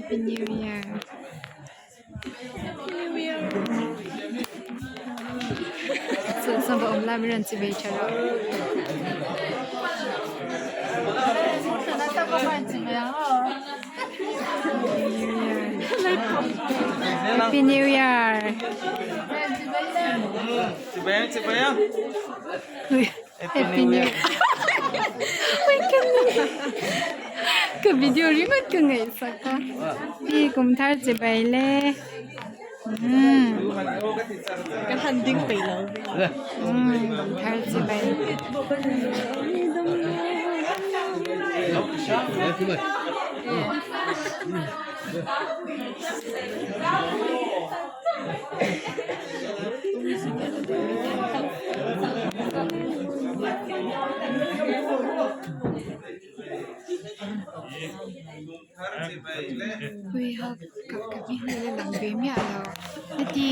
Happy New Year. Chawlhsam va awm lai min rawn chi ve tha rawh. Happy New Year. Happy New Year. Ka video ringawt ka ngaihsak a. Hi kum thar chibai le. Ka han ding peih lo. Kum thar chibai. Huiha ka ka hming hi la lang ve miah lo heti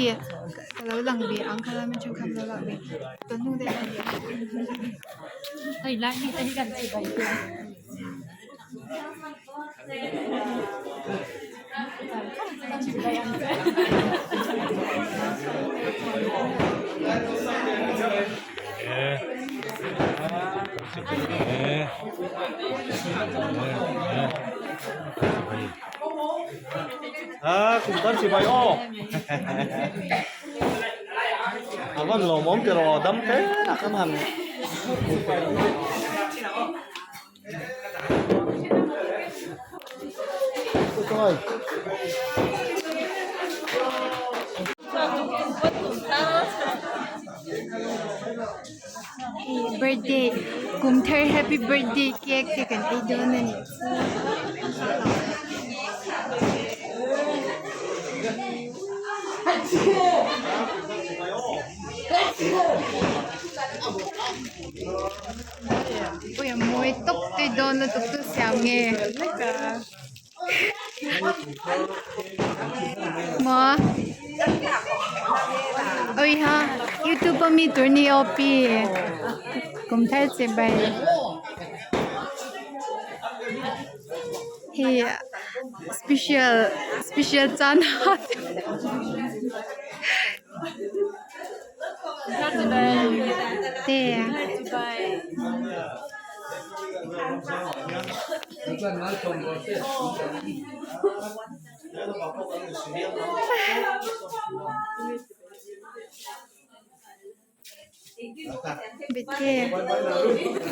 ka lo lang ve ang kha lai hmun kha lo lang ve tun hnu daih a ni Hei lai mi te hi kan chibai ve. A kum thar chibai aw a van lawmawm tih rawh dam te a kan han Hei birthday kum thar happy birthday cake te kan ei dawn a nih chu. Ui a mawi tawp tui dawn lutuk chu siam nge maw ui ha youtube a mi tur ni aw pi kum thar chibai hei special special chan te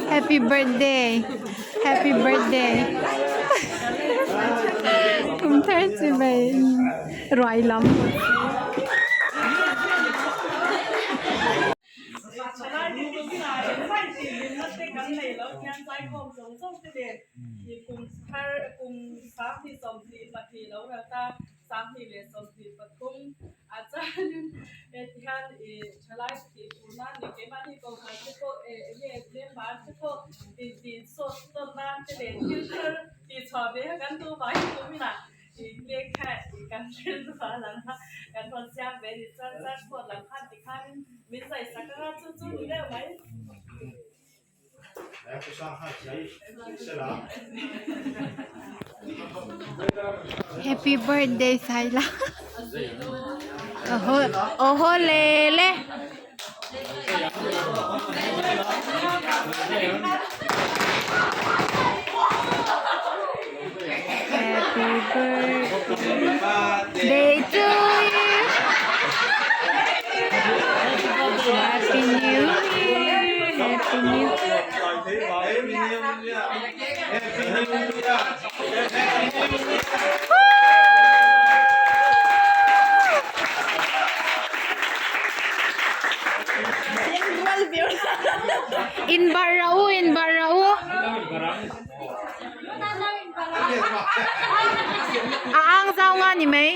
Happy birthday happy birthday kum thar chibai ruai lam. Happy birthday Saila aw haw le le. Happy birthday to you. Happy New Year. Happy New In barh rawh u, in barh rawh u. A ang zau nga ni mai.